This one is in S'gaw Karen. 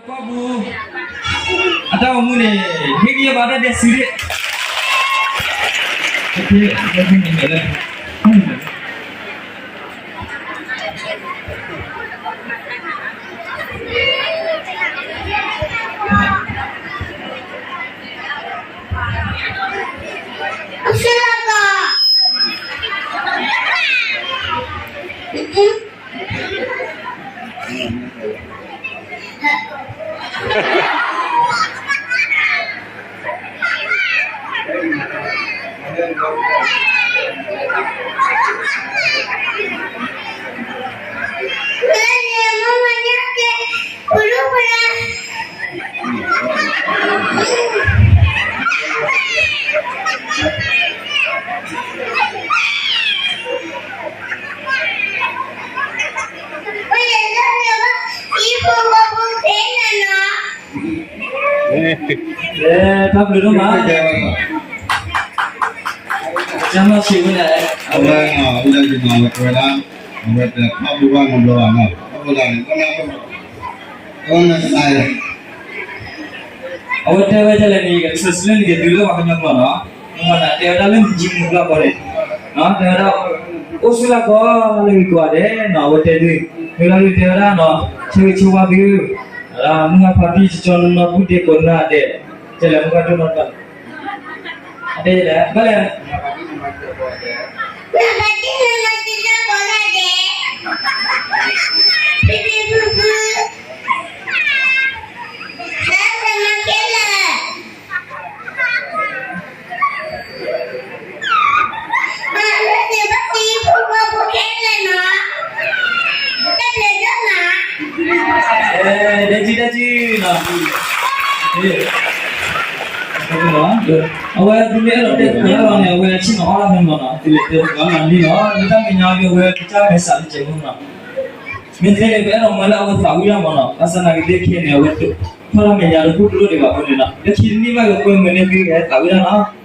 ကီၢ်ပူၤ အတၢ်အိၣ်မူန့ၣ် ဟ့ၣ်ဂံၢ်ဘါတၢ်ဒဲးစုဒ့ၣ် တၢ်ဘျုးဒိၣ်မး, ကမၤစံးဝဲလဲၣ်, အဝဲ, အဝဲဒၣ်, အဝဲတခီဘိဘၣ်နီတဘျီဘၣ်နီၤ, အဃိသတးန့ၣ်, အဝဲတဲဝဲဒ်လဲၣ်န့ၣ် ယကဆၢဆၢန့ၢ်က့ၤသုလၢပှၤကညီကျိာ်နီၤ, မ့ၢ်ဝဲဒၣ်တဲဝဲဒၣ်လၢမုၢ်ကၠံမုၢ်ကျိာ်ဃီန့ၣ်, တဲဝဲဒၣ်, အိၣ်ဆူၣ်လၢ်ကီလၢဂ့ၤကိးဂၤဒဲးနီၤ, အဝဲတဲသု, မ့ၢ်လၢဂ့ၤတဲဝဲဒၣ်နီၤ, ဆၢဂ့ၤဆၢဝါသု, မုၢ်ဂၤဖါတံၢ်ကၠီနီၢ်ပူၤဒ့ကိးဂၤဒဲး, တဲလဲၣ်မုၢ်ဂၤဒိၣ်နီၢ်တၢ် အတဲလဲၣ်, ဘၣ်လဲၣ်, ဒဲကံဒဲကံနီၤ, အဝဲဒ်မ့ၢ်အဲၣ်ဒိးတဲသကိးလီၤန့ၣ် အဝဲဆ့ၣ်နီၤအီၣ်လၢမ့ၢ်မ့ၢ်နီၤ, တုၤလဲၤတဲသကိးလီၤန့ၣ်လီၤ, မ့ၢ်တၢ်မဲာ်ညါဒီး အဝဲကစၢ်မဲာ်ဆှးတစဲးဖိနီၤ, မ့ၢ်သ့န့ၣ် ပအဲၣ်ဒိးမၤလၢအဝဲသးဝံၣ်ဒၣ်မ့ၢ်နီၤ, ဘၣ်ဆၣ်သနာ်က့ ခဲအံၤန့ၣ် အဝဲတၢ်မဲာ်ညါတဘူၣ်တလိၣ်ဒံးဘၣ်အဃိန့ၣ်နီၤ, လၢခံတနံၣ်ဘၣ်ကပှဲၤမုာ်န့ၢ်သုကဟဲသးဝံၣ်ဒၣ်နီၤ